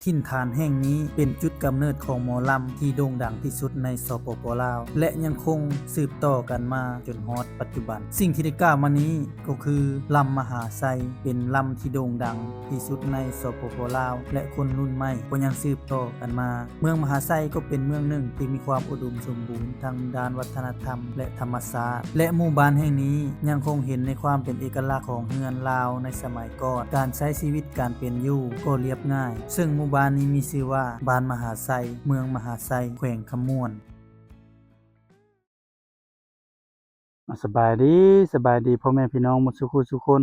ຖິ່ນຖານແຫ່ງນີ້ເປັນຈຸດກຳເນີດຂອງໝໍລຳທີ່ໂດ່ງດັງທີ່ສຸດໃນ ສປປ ລາວ ແລະ ຍັງຄົງສືບຕໍ່ກັນມາຈົນຮອດປັດຈຸບັນ. ສິ່ງທີ່ໄດ້ກ່າວມານີ້ກໍຄືລຳມະຫາໄຊ ເປັນລຳທີ່ໂດ່ງດັງທີ່ສຸດໃນ ສປປ ລາວ ແລະ ຄົນລຸ້ນໃໝ່ກໍຍັງສືບຕໍ່ກັນມາ. ເມືອງມະຫາໄຊກໍເປັນເມືອງໜຶ່ງທີ່ມີຄວາມອຸດົມສົມບູນທາງດ້ານວັດທະນະທຳ ແລະ ທຳມະຊາດ ແລະ ໝູ່ບ້ານແຫ່ງນີ້ຍັງຄົງເຫັນໃນຄວາມເປັນເອກະລັກຂອງເຮືອນລາວໃນສະໄໝກ່ອນ. ການໃຊ້ຊີວິດການເປັນຢູ່ກໍລຽບງ່າຍ, ເຊິ່ງໝູ່ບ້ານນີ້ມີຊື່ວ່າ ບ້ານມະຫາໄຊ, ເມືອງມະຫາໄຊ, ແຂວງຄຳມ່ວນ. ສະບາຍດີ, ສະບາຍດີພໍ່ແມ່ພີ່ນ້ອງໝົດສູ່ຄູ່ສູ່ຄົນ.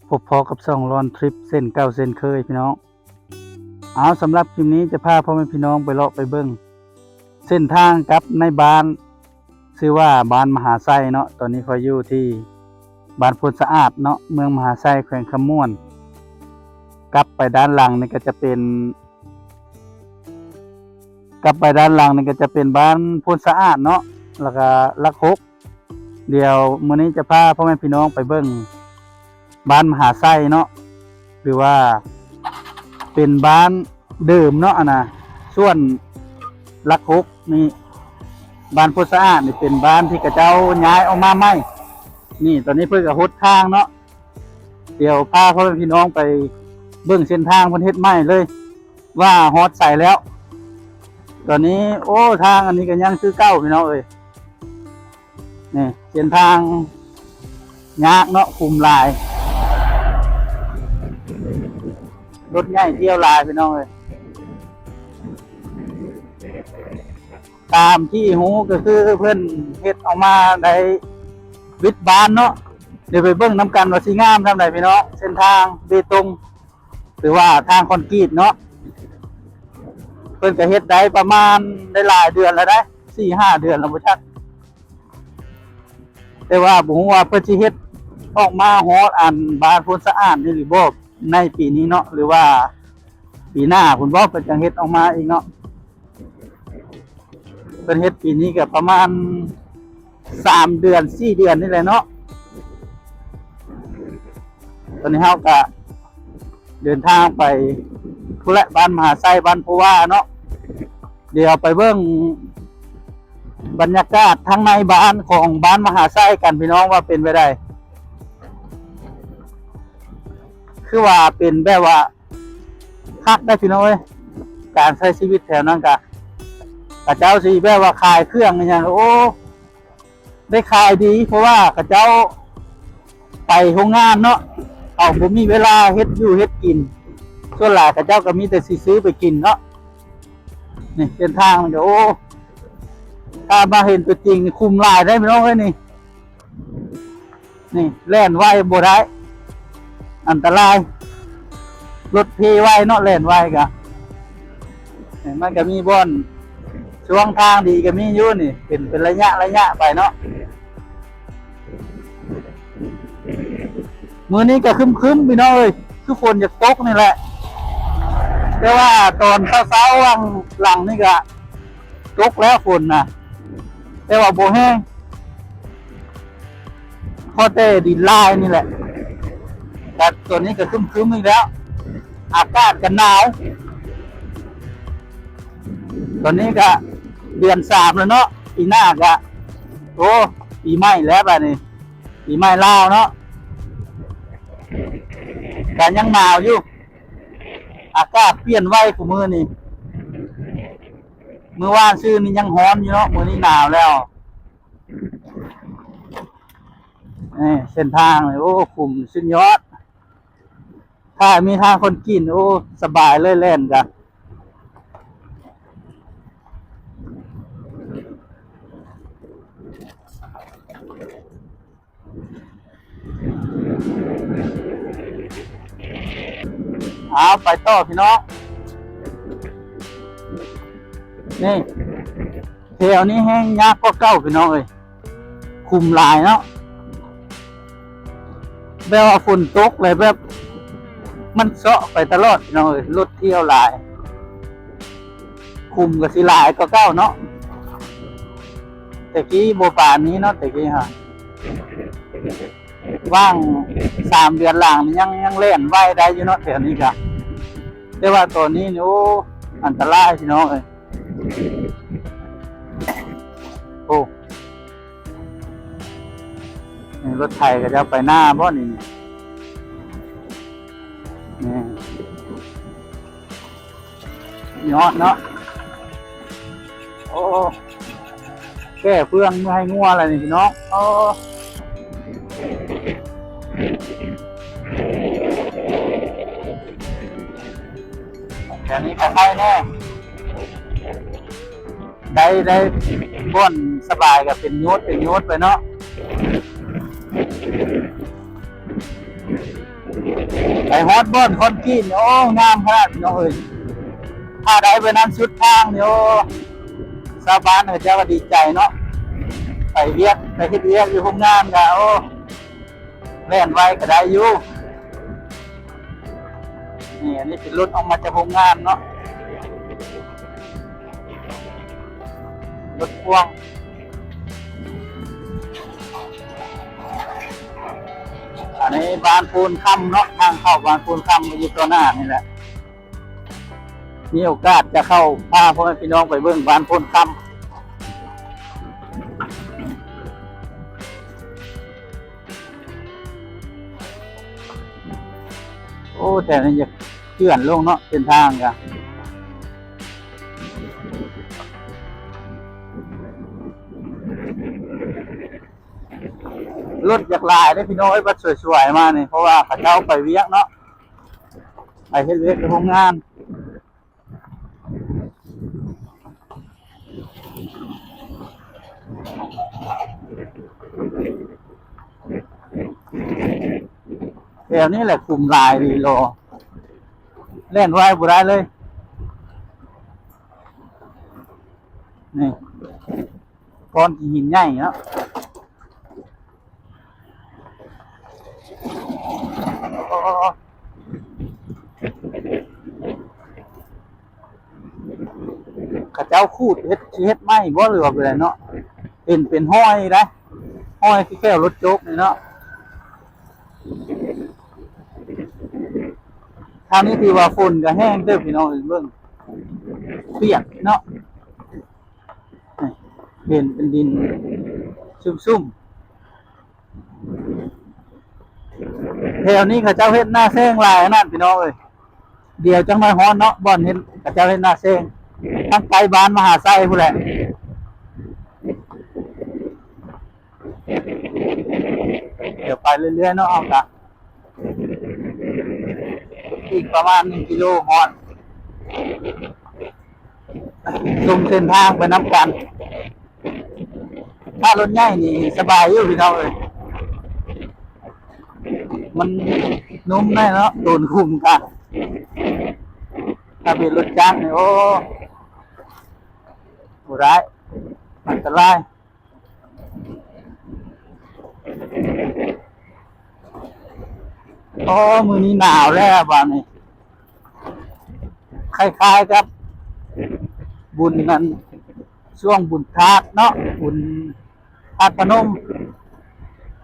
ພົບພໍ້ກັບຊ່ອງລອນທຣິບເຊັ່ນເກົ່າເຊັ່ນເຄີຍພີ່ນ້ອງ. ເອົາ, ສຳລັບຄລິບນີ້ຈະພາພໍ່ແມ່ພີ່ນ້ອງໄປເລາະໄປເບິ່ງເສັ້ນທາງກັບໃນບ້ານ ຊື່ວ່າບ້ານມະຫາໄຊເນາະ. ຕອນນີ້ຂ້ອຍຢູ່ທີ່ບ້ານໂພນສະອາດເນາະ, ເມືອງມະຫາໄຊ, ແຂວງຄຳມ່ວນ. ກັບໄປດ້ານຫຼັງນີ້ກໍຈະເປັນ ກັບໄປດ້ານຫຼັງນີ້ກໍຈະເປັນບ້ານໂພນສະອາດເນາະ, ແລ້ວກໍຫຼັກຫົກ. ດຽວມື້ນີ້ຈະພາພໍ່ແມ່ພີ່ນ້ອງໄປເບິ່ງບ້ານມະຫາໄຊເນາະ ຫຼືວ່າເປັນບ້ານເດີມເນາະ ອັນນະ. ສ່ວນຫຼັກຫົກນີ້ ບ້ານໂພນສະອາດນີ້ເປັນບ້ານທີ່ເຂົາເຈົ້າຍ້າຍອອກມາໃໝ່. ນີ້ ຕອນນີ້ເພິ່ນກໍຫົດທາງເນາະ. ດຽວພາພໍ່ແມ່ພີ່ນ້ອງໄປເບິ່ງເສັ້ນທາງເພິ່ນເຮັດໃໝ່ເລີຍ ວ່າຮອດໃສແລ້ວ. ຕອນນີ້ ໂອ້ ທາງອັນນີ້ກໍຍັງຄືເກົ່າພີ່ນ້ອງເອີຍ. ນີ້ເສັ້ນທາງຍາກເນາະ, ຂຸມຫຼາຍ, ລົດໃຫຍ່ທ່ຽວຫຼາຍພີ່ນ້ອງເອີຍ. ຕາມທີ່ຮູ້ກໍຄືເພິ່ນເຮັດອອກມາໄດ້ວິດບານເນາະ. ດຽວໄປເບິ່ງນຳກັນວ່າຊິງາມສ່ຳໃດພີ່ນ້ອງ. ເສັ້ນທາງເບຕົງ ຫຼືວ່າທາງຄອນກຣີດເນາະ, ເພິ່ນກໍເຮັດໄດ້ປະມານໄດ້ຫຼາຍເດືອນແລ້ວເດ້, ສີ່ຫ້າເດືອນແລ້ວບໍ່ຈັກ. ແຕ່ວ່າບໍ່ຮູ້ວ່າເພິ່ນຊິເຮັດອອກມາຮອດອັນບ້ານໂພນສະອາດນີ້ຫຼືບໍ່ ໃນປີນີ້ເນາະ ຫຼືວ່າປີໜ້າພຸ້ນບໍ່ ເພິ່ນຈັ່ງເຮັດອອກມາອີກເນາະ. ເພິ່ນເຮັດປີນີ້ກໍປະມານສາມເດືອນ ສີ່ເດືອນນີ້ແຫຼະເນາະ. ຕອນນີ້ເຮົາກໍເດີນທາງໄປພຸ້ນແຫຼະ, ບ້ານມະຫາໄຊ, ບ້ານພູວາເນາະ. ດຽວໄປເບິ່ງບັນຍາກາດທາງໃນບ້ານຂອງບ້ານມະຫາໄຊກັນ ພີ່ນ້ອງ, ວ່າເປັນແບບໃດ. ຄືວ່າເປັນແບບວ່າ ຄັກໄດ໋ພີ່ນ້ອງເອີຍ. ການໃຊ້ຊີວິດແຖວນັ້ນກະ ເຂົາເຈົ້າຊິແບບວ່າຂາຍເຄື່ອງອີ່ຫຍັງ ໂອ້ ໄດ້ຂາຍດີ, ເພາະວ່າເຂົາເຈົ້າໄປໂຮງງານເນາະ, ເຂົາບໍ່ມີເວລາເຮັດຢູ່ເຮັດກິນ, ສ່ວນຫຼາຍເຂົາເຈົ້າກໍມີແຕ່ຊິຊື້ໄປກິນເນາະ. ນີ້ເສັ້ນທາງມັນກໍ ໂອ້ ຖ້າມາເຫັນຕົວຈິງນີ້ຄຸ້ມຫຼາຍໄດ໋ພີ່ນ້ອງເອີຍນີ້. ນີ້ແລ່ນໄວບໍ່ໄດ້ ອັນຕະລາຍ, ລົດເພໄວເນາະ, ແລ່ນໄວກະ ມັນກະມີບ່ອນຊ່ວງທາງດີກະມີຢູ່ນີ້, ເປັນ ເປັນໄລຍະໄລຍະໄປເນາະ. ມື້ນີ້ກະຄຶ້ມໆ ພີ່ນ້ອງເອີຍ, ຄືຝົນຢາກຕົກນີ້ແຫຼະ, ແຕ່ວ່າຕອນເຊົ້າໆ ຫວ່າງຫຼັງນີ້ກະ ຕົກແລ້ວຝົນນະ ແຕ່ວ່າບໍ່ແຮງ, ພໍແຕ່ດິນລາຍນີ້ແຫຼະ. ກະຕອນນີ້ກະຄຶ້ມໆ ອີກແລ້ວ, ອາກາດກະໜາວ. ຕອນນີ້ກະເດືອນສາມແລ້ວເນາະ, ປີໜ້າກະ ໂອ້ ປີໃໝ່ແລ້ວບາດນີ້, ປີໃໝ່ລາວເນາະ. ກະຍັງໜາວຢູ່, ອາກາດປ່ຽນໄວຄູ່ມື້ນີ້. ມື້ວານຊືນນີ້ຍັງຮ້ອນຢູ່ເນາະ, ມື້ນີ້ໜາວແລ້ວ. ນີ້ເສັ້ນທາງນີ້ ໂອ້ ຂຸມສຸດຍອດ, ຖ້າມີທາງຄອນກຣີດ ໂອ້ ສະບາຍເລີຍ, ແລ່ນກະ ເອົາ ໄປຕໍ່ພີ່ນ້ອງ. ນີ້ ແຖວນີ້ແຮ່ງຍາກກວ່າເກົ່າພີ່ນ້ອງເອີຍ, ຂຸມຫຼາຍເນາະ, ແບບວ່າຝົນຕົກແລ້ວແບບມັນເຊາະໄປຕະຫຼອດພີ່ນ້ອງເອີຍ, ລົດທ່ຽວຫຼາຍ. ຂຸມກໍຊິຫຼາຍກວ່າເກົ່າເນາະ, ແຕ່ກີ້ບໍ່ປານນີ້ເນາະ, ແຕ່ກີ້ຫາ ຫວ່າງສາມເດືອນຫຼັງນີ້ຍັງ ຍັງແລ່ນໄວໄດ້ຢູ່ເນາະ ແຖວນີ້ກະ. ແຕ່ວ່າຕອນນີ້ນີ້ ໂອ້ ອັນຕະລາຍພີ່ນ້ອງເອີຍ. ໂອ້ ນີ້ລົດໄຖເຂົາເຈົ້າໄປນາບໍ່ນີ້? ນີ້ ຍອດເນາະ. ໂອ້ ແກ້ເຟືອງເມືອໃຫ້ງົວແລ້ວນີ້ພີ່ນ້ອງ. ໂອ້ ແຖວນີ້ກໍໄຄແນ່ ໄດ້ ໄດ້ບ່ອນສະບາຍກໍເປັນໂຍດເປັນໂຍດໄປເນາະ. ໄປຮອດບ່ອນຄອນກຣີດ ໂອ້ ງາມຂະໜາດພີ່ນ້ອງເອີຍ. ຖ້າໄດ້ໄປນັ້ນສຸດທາງນີ້ ໂອ້ ຊາວບ້ານເຂົາເຈົ້າກໍດີໃຈເນາະ. ໄປວຽກ ໄປເຮັດວຽກຢູ່ໂຮງງານກໍ ໂອ້ ແລ່ນໄວກໍໄດ້ຢູ່. ນີ້ ອັນນີ້ເປັນລົດອອກມາຈາກໂຮງງານເນາະ ລົດພ່ວງ. ອັນນີ້ບ້ານໂພນຄຳເນາະ ທາງເຂົ້າບ້ານໂພນຄຳກໍຢູ່ຕໍ່ໜ້ານີ້ແຫຼະ. ມີໂອກາດຈະເຂົ້າພາພໍ່ແມ່ພີ່ນ້ອງໄປເບິ່ງບ້ານໂພນຄຳ. ໂອ້ ແຖວນີ້ຢາກເຈື່ອນລົງເນາະ ເສັ້ນທາງກະ ລົດຢາກຫຼາຍເດ້ພີ່ນ້ອງເອີຍ ບັດສວຍໆມານີ້ ເພາະວ່າເຂົາເຈົ້າໄປວຽກເນາະ ໄປເຮັດວຽກໃນໂຮງງານ. ແຖວນີ້ແຫຼະຂຸມຫຼາຍອີ່ຫຼີ ແລ່ນໄວບໍ່ໄດ້ເລີຍ ນີ້ ກ້ອນຫີນໃຫຍ່ເນາະ. ເຂົາເຈົ້າຂູດເຮັດ ຊິເຮັດໃໝ່ບໍ່ ຫຼືວ່າແບບໃດເນາະ. ເຫັນເປັນຮອຍໄດ໋ ຮອຍຄືແຄວລົດໂຈກນີ້ເນາະ. ທາງນີ້ຖືວ່າຝົນກໍແຮງເຕີບພີ່ນ້ອງເອີຍ ເບິ່ງ ປຽກເນາະ. ນີ້ ເຫັນເປັນດິນຊຸ່ມໆ. ແຖວນີ້ເຂົາເຈົ້າເຮັດໜ້າແຊງຫຼາຍຂະໜາດພີ່ນ້ອງເອີຍ. ດຽວຈັກໜ້ອຍຮອດເນາະ ບ່ອນເຮັດ ເຂົາເຈົ້າເຮັດໜ້າແຊງ ທາງໃກ້ບ້ານມະຫາໄຊພຸ້ນແຫຼະ. ດຽວໄປເລື້ອຍໆເນາະ ເຮົາກະ ອີກປະມານໜຶ່ງກິໂລຮອດ. ຊົມເສັ້ນທາງໄປນຳກັນ. ຖ້າລົດໃຫຍ່ນີ້ສະບາຍຢູ່ພີ່ນ້ອງເອີຍ ມັນນຸ້ມໄດ໋ເນາະ ໂຕນຄຸມກະ. ຖ້າເປັນລົດຈັກນີ້ ໂອ້ ບໍ່ໄດ້ ອັນຕະລາຍ. ໂອ້ ມື້ນີ້ໜາວແລ້ວບາດນີ້ ຄ້າຍໆກັບບຸນນັ້ນ ຊ່ວງບຸນທາດເນາະ ບຸນທາດພະນົມ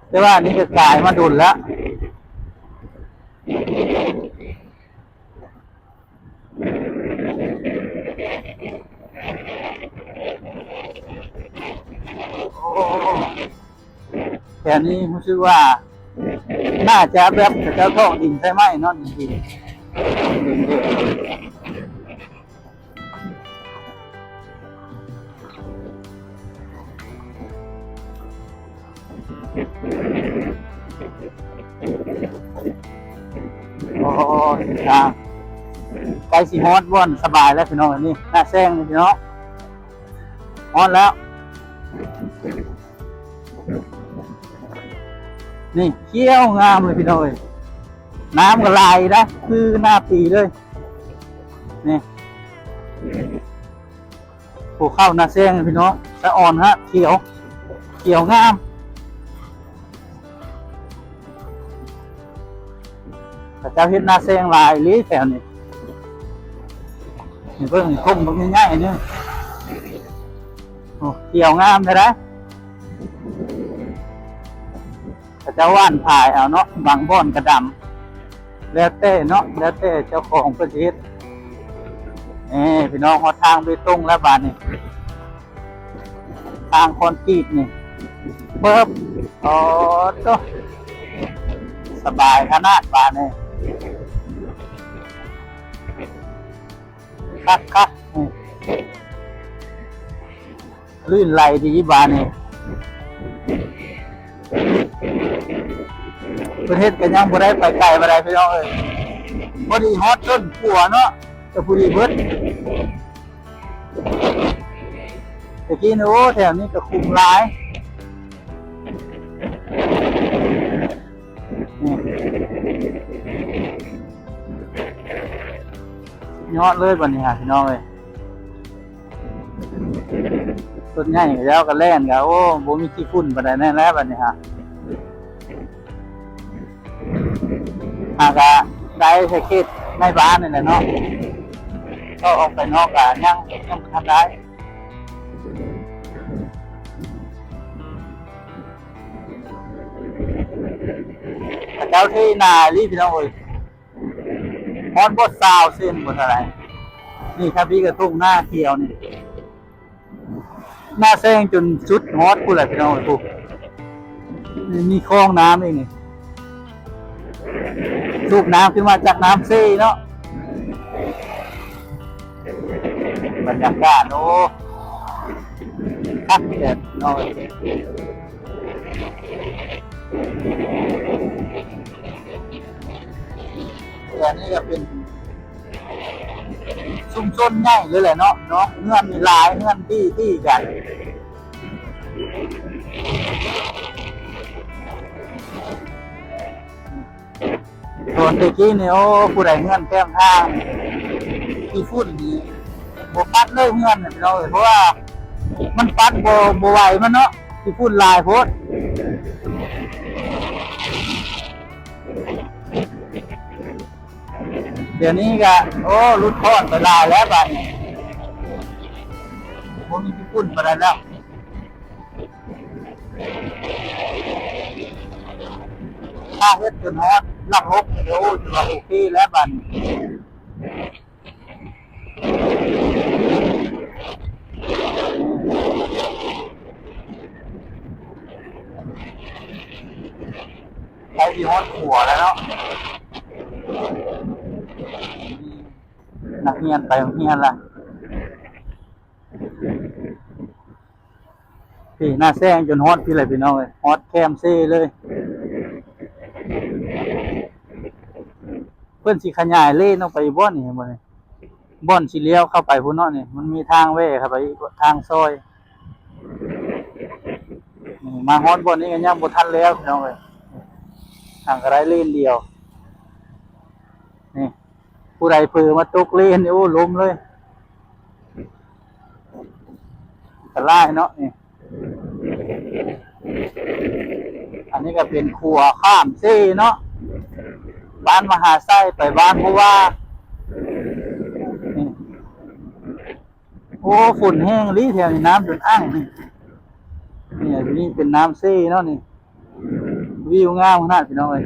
ແຕ່ວ່າອັນນີ້ກໍກາຍມາດົນແລ້ວ. ແຖວນີ້ຮູ້ສຶກວ່າໜ້າຈະແບບເຂົາເຈົ້າຖອກດິນໃສ່ໄມ້ເນາະ ດິນ ດິນ ດິນເດີ. ໂອ້ ທາງໃກ້ຊິຮອດບ່ອນສະບາຍແລ້ວພີ່ນ້ອງ. ອັນນີ້ໜ້າແຊງນີ້ພີ່ນ້ອງ ຮອດແລ້ວ. ນີ້ຂຽວງາມເລີຍພີ່ນ້ອງເອີຍ ນ້ຳກໍຫຼາຍນະ ຄືໜ້າປີເລີຍ. ນີ້ ພູເຂົາໜ້າແຊງພີ່ນ້ອງ ສະອອນຮະ ຂຽວ ຂຽວງາມ. ເຂົາເຈົ້າເຮັດໜ້າແຊງຫຼາຍອີ່ຫຼີແຖວນີ້. ນີ້ເບິ່ງ ກົງບັກໃຫຍ່ໆນີ້ ໂອ້ ຂຽວງາມແທ້ໃດ໋. ເຂົາເຈົ້າຫວ່ານຜາຍເອົາເນາະ ບາງບ່ອນກະດຳ ແລ້ວແຕ່ເນາະ ແລ້ວແຕ່ເຈົ້າຂອງເພິ່ນຊິເຮັດ. ນີ້ພີ່ນ້ອງ ຮອດທາງເບຕົງແລ້ວບາດນີ້ ທາງຄອນກຣີດນີ້ ເປີບ ອໍ ໂຕ ສະບາຍຂະໜາດບາດນີ້ ຄັກໆ ນີ້ ລື່ນໄຫຼດີບາດນີ້ ເພິ່ນເຮັດກໍຍັງບໍ່ໄດ້ໄປໄກປານໃດພີ່ນ້ອງເອີຍ ພໍດີຮອດຕົ້ນຂົວເນາະ ກໍພໍດີເບິດ ແຕ່ກີ້ນີ້ ໂອ້ ແຖວນີ້ກໍຂຸມຫຼາຍ ນີ້ ຍອດເລີຍບາດນີ້ຫາ ພີ່ນ້ອງເອີຍ ລົດໃຫຍ່ເຂົາເຈົ້າກໍແລ່ນກໍ ໂອ້ ບໍ່ມີຂີ້ຝຸ່ນປານໃດແນ່ແຫຼະບາດນີ້ຫາ ຫາກະໄດ້ແຕ່ເຂດໃນບ້ານນີ້ແຫຼະເນາະ ກໍອອກໄປນອກກະຍັງ ຍັງບໍ່ທັນໄດ້ ເຂົາເຈົ້າເທໜາອີ່ຫຼີພີ່ນ້ອງເອີຍ ຮອດບໍ່ຊາວເຊັນບໍ່ເທົ່າໃດ ນີ້ຖ້າພີ່ກະທົ່ງນາຂຽວນີ້ ໜ້າແຊງຈົນສຸດຮອດພຸ້ນແຫຼະພີ່ນ້ອງເອີຍ ຜູ້ ນີ້ມີຄອງນ້ຳອີກນີ້ ສູບນ້ຳຂຶ້ນມາຈາກນ້ຳເຊເນາະ ບັນຍາກາດ ໂອ້ ຄັກແທ້ພີ່ນ້ອງເອີຍ ແຖວນີ້ກໍເປັນຊຸມຊົນໃຫຍ່ເລີຍແຫຼະເນາະ ເນາະ ເຮືອນນີ້ຫຼາຍ ເຮືອນຕິດໆກັນ ຕອນແຕ່ກີ້ນີ້ ໂອ້ ຜູ້ໃດເຮືອນແຄມທາງ ຂີ້ຝຸ່ນນີ້ ບໍ່ປັດເລີຍເຮືອນນະ ພີ່ນ້ອງເອີຍ ເພາະວ່າມັນປັດບໍ່ ບໍ່ໄຫວມັນເນາະ ຂີ້ຝຸ່ນຫຼາຍໂພດ ດຽວນີ້ກະ ໂອ້ ຫຼຸດຜ່ອນໄປຫຼາຍແລ້ວບາດນີ້ ບໍ່ມີຂີ້ຝຸ່ນປານໃດແລ້ວ ຖ້າເຮັດຈົນຮອດຫຼັກຫົກ ໂອ້ ຖືວ່າໂອເຄແລ້ວບາດນີ້ ໃກ້ຊິຮອດຂົວແລ້ວເນາະ ນັກຮຽນໄປໂຮງຮຽນລະ ພີ້ໜ້າແຊງຈົນຮອດພີ້ແຫຼະພີ່ນ້ອງເອີຍ ຮອດແຄມເຊເລີຍ ເພິ່ນຊິຂະຫຍາຍເລນອອກໄປອີກບໍ່ນີ້ ເຫັນບໍ່ນີ້ ບ່ອນຊິລ້ຽວເຂົ້າໄປພຸ້ນເນາະນີ້ ມັນມີທາງແຫວ່ເຂົ້າໄປອີກ ທາງຊອຍ ນີ້ ມາຮອດບ່ອນນີ້ກໍຍັງບໍ່ທັນແລ້ວພີ່ນ້ອງເອີຍ ທາງກໍໄດ້ເລນດຽວ ນີ້ ຜູ້ໃດເຜີມາຕົກເລນນີ້ ໂອ້ ລົ້ມເລີຍ ອັນຕະລາຍເນາະນີ້ ອັນນີ້ກໍເປັນຂົວຂ້າມເຊເນາະ ບ້ານມະຫາໄຊໄປບ້ານຜູ້ວ່າ ນີ້ ໂອ້ ຝົນແຮງອີ່ຫຼີແຖວນີ້ ນ້ຳຈົນອັ່ງນີ້ ນີ້ ຢູ່ນີ້ເປັນນ້ຳເຊເນາະນີ້ ວິວງາມຂະໜາດພີ່ນ້ອງເອີຍ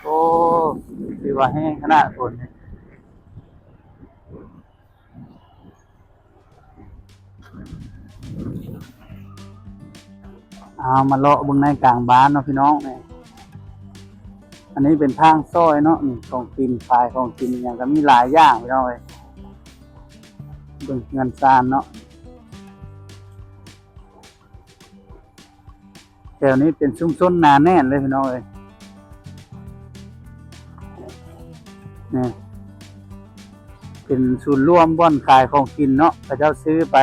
ໂອ້ ຖືວ່າແຮງຂະໜາດຝົນນີ້ ເອົາມາເລາະເບິ່ງໃນກາງບ້ານເນາະພີ່ນ້ອງ ນີ້ ອັນນີ້ເປັນທາງຊອຍເນາະ ນີ້ ຂອງກິນ ຂາຍຂອງກິນຫຍັງກໍມີຫຼາຍຢ່າງພີ່ນ້ອງເອີຍ ເບິ່ງເຮືອນຊານເນາະ ແຖວນີ້ເປັນຊຸມຊົນໜາແໜ້ນເລີຍພີ່ນ້ອງເອີຍ ນີ້ ເປັນສູນລວມບ່ອນຂາຍຂອງກິນເນາະ ເຂົາເຈົ້າຊື້ໄປ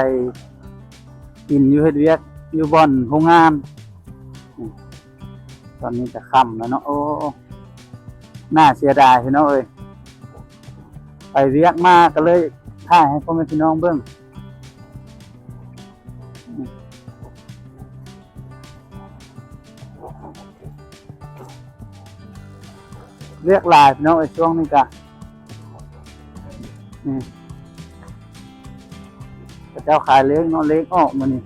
ກິນຢູ່ເຮັດວຽກຢູ່ບ່ອນໂຮງງານ ນີ້ ຕອນນີ້ກໍຄ່ຳແລ້ວເນາະ ໂອ້ ໜ້າເສຍດາຍພີ່ນ້ອງເອີຍ ໄປວຽກມາກໍເລີຍຖ່າຍໃຫ້ພໍ່ແມ່ພີ່ນ້ອງເບິ່ງ ວຽກຫຼາຍພີ່ນ້ອງເອີຍ ຊ່ວງນີ້ກະ ນີ້ ເຂົາເຈົ້າຂາຍເລກເນາະ ເລກອອກມື້ນີ້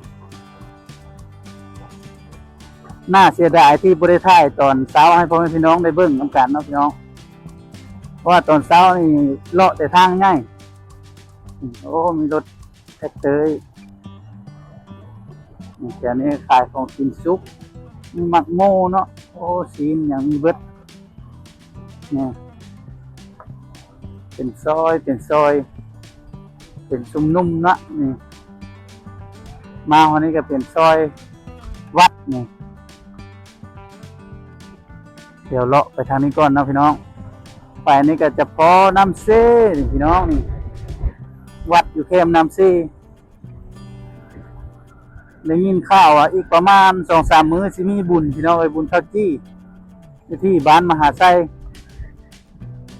ໜ້າເສຍດາຍທີ່ບໍ່ໄດ້ຖ່າຍຕອນເຊົ້າໃຫ້ພໍ່ແມ່ພີ່ນ້ອງໄດ້ເບິ່ງນຳກັນເນາະພີ່ນ້ອງ ະວ່າຕອນເຊົ້ານີ້ເລາະແຕ່ທາງໃຫຍ່. ໂອ້ ມີລົດແທຣັກເຕີອີກ. ນີ້ແຖວນີ້ຂາຍຂອງກິນສຸກ ມີໝາກໂມເນາະ. ໂອ້ ຊີ້ນຫຍັງມີເບິດ. ນີ້ເປັນຊອຍ ເປັນຊອຍ ເປັນຊຸມນຸມນະ. ນີ້ມາຮອດນີ້ກໍເປັນຊອຍວັດນີ້. ດຽວເລາະໄປທາງນີ້ກ່ອນເນາະພີ່ນ້ອງ. ໄປນີ້ກໍຈະພໍນ້ຳເຊນີ້ພີ່ນ້ອງ. ນີ້ວັດຢູ່ແຄມນ້ຳເຊ. ໄດ້ຍິນຂ່າວວ່າອີກປະມານສອງສາມມື້ຊິມີບຸນພີ່ນ້ອງເອີຍ, ບຸນເຂົ້າຈີ່ ຢູ່ທີ່ບ້ານມະຫາໄຊ.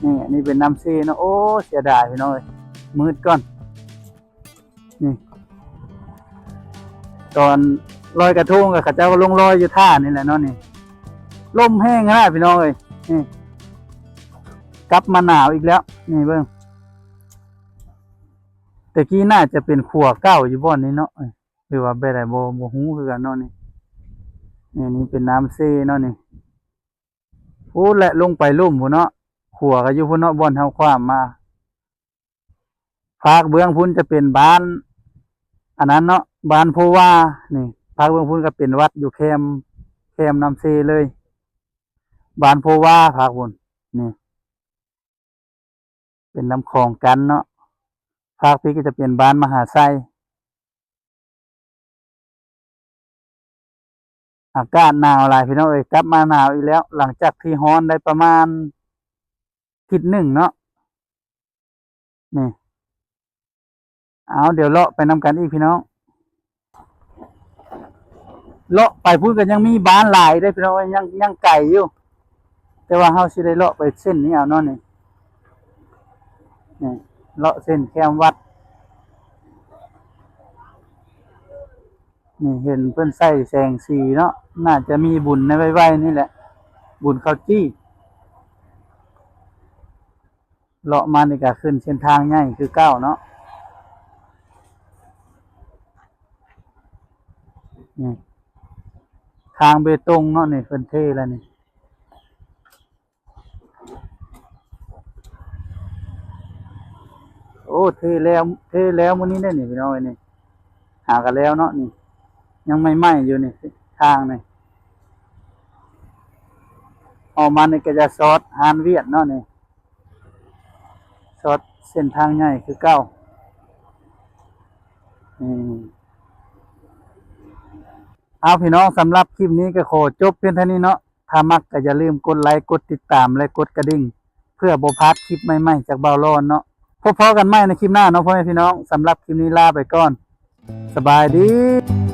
ນີ້ ອັນນີ້ເປັນນ້ຳເຊເນາະ. ໂອ້ ເສຍດາຍພີ່ນ້ອງເອີຍ, ມືດກ່ອນ. ນີ້ ຕອນລອຍກະທົງກໍເຂົາເຈົ້າກໍລົງລອຍຢູ່ທ່ານີ້ແຫຼະເນາະ. ນີ້ລົມແຮງຂະໜາດພີ່ນ້ອງເອີຍ. ນີ້ກັບມາໜາວອີກແລ້ວ. ນີ້ເບິ່ງ ແຕ່ກີ້ໜ້າຈະເປັນຂົວເກົ່າຢູ່ບ່ອນນີ້ເນາະ ຫຼືວ່າແບບໃດ ບໍ່ ບໍ່ຮູ້ຄືກັນເນາະ. ນີ້ ນີ້ ນີ້ເປັນນ້ຳເຊເນາະນີ້. ໂອ້ ແລະລົງໄປລຸ່ມພຸ້ນເນາະ, ຂົວກໍຢູ່ພຸ້ນເນາະ ບ່ອນເຮົາຂ້າມມາ. ຟາກເບື້ອງພຸ້ນຈະເປັນບ້ານອັນນັ້ນເນາະ ບ້ານໂພວາ. ນີ້ ຟາກເບື້ອງພຸ້ນກໍເປັນວັດຢູ່ແຄມ ແຄມນ້ຳເຊເລີຍ ບ້ານໂພວາ ຟາກພຸ້ນ. ນີ້ ເປັນລຳຄອງກັນເນາະ, ຟາກພີ້ກໍຈະເປັນບ້ານມະຫາໄຊ. ອາກາດໜາວຫຼາຍພີ່ນ້ອງເອີຍ, ກັບມາໜາວອີກແລ້ວ ຫຼັງຈາກທີ່ຮ້ອນໄດ້ປະມານທິດໜຶ່ງເນາະ. ນີ້ ເອົາ ດຽວເລາະໄປນຳກັນອີກພີ່ນ້ອງ. ເລາະໄປພຸ້ນກໍຍັງມີບ້ານຫຼາຍເດ້ພີ່ນ້ອງເອີຍ, ຍັງ ຍັງໄກຢູ່ ແຕ່ວ່າເຮົາຊິໄດ້ເລາະໄປເສັ້ນນີ້ເອົາເນາະ. ນີ້ ນີ້ເລາະເສັ້ນແຄມວັດ. ນີ້ເຫັນເພິ່ນໃສ່ແສງສີເນາະ, ໜ້າຈະມີບຸນໃນໄວໆນີ້ແຫຼະ ບຸນເຂົ້າຈີ່. ເລາະມານີ້ກໍຂຶ້ນເສັ້ນທາງໃຫຍ່ຄືເກົ່າເນາະ. ນີ້ທາງເບຕົງເນາະ, ນີ້ເພິ່ນເທແລ້ວນີ້. ໂອ້ ເທແລ້ວ ເທແລ້ວມື້ນີ້ເດ້ນີ້ພີ່ນ້ອງເອີຍ. ນີ້ຫາກໍແລ້ວເນາະ, ນີ້ຍັງໃໝ່ໆຢູ່ນີ້ ທາງນີ້. ອອກມານີ້ກໍຈະຊອດຮ້ານຫວຽດເນາະ, ນີ້ຊອດເສັ້ນທາງໃຫຍ່ຄືເກົ່າ. ນີ້ ເອົາ ພີ່ນ້ອງ, ສຳລັບຄລິບນີ້ກໍຂໍຈົບພຽງເທົ່ານີ້ເນາະ. ຖ້າມັກກໍຢ່າລືມກົດໄລ, ກົດຕິດຕາມ ແລະ ກົດກະດິ່ງ ເພື່ອບໍ່ພາດຄລິບໃໝ່ໆຈາກບ່າວຫຼອນເນາະ. ພົບພໍ້ກັນໃໝ່ໃນຄລິບໜ້າເນາະ ພໍ່ແມ່ພີ່ນ້ອງ. ສຳລັບຄລິບນີ້ລາໄປກ່ອນ. ສະບາຍດີ.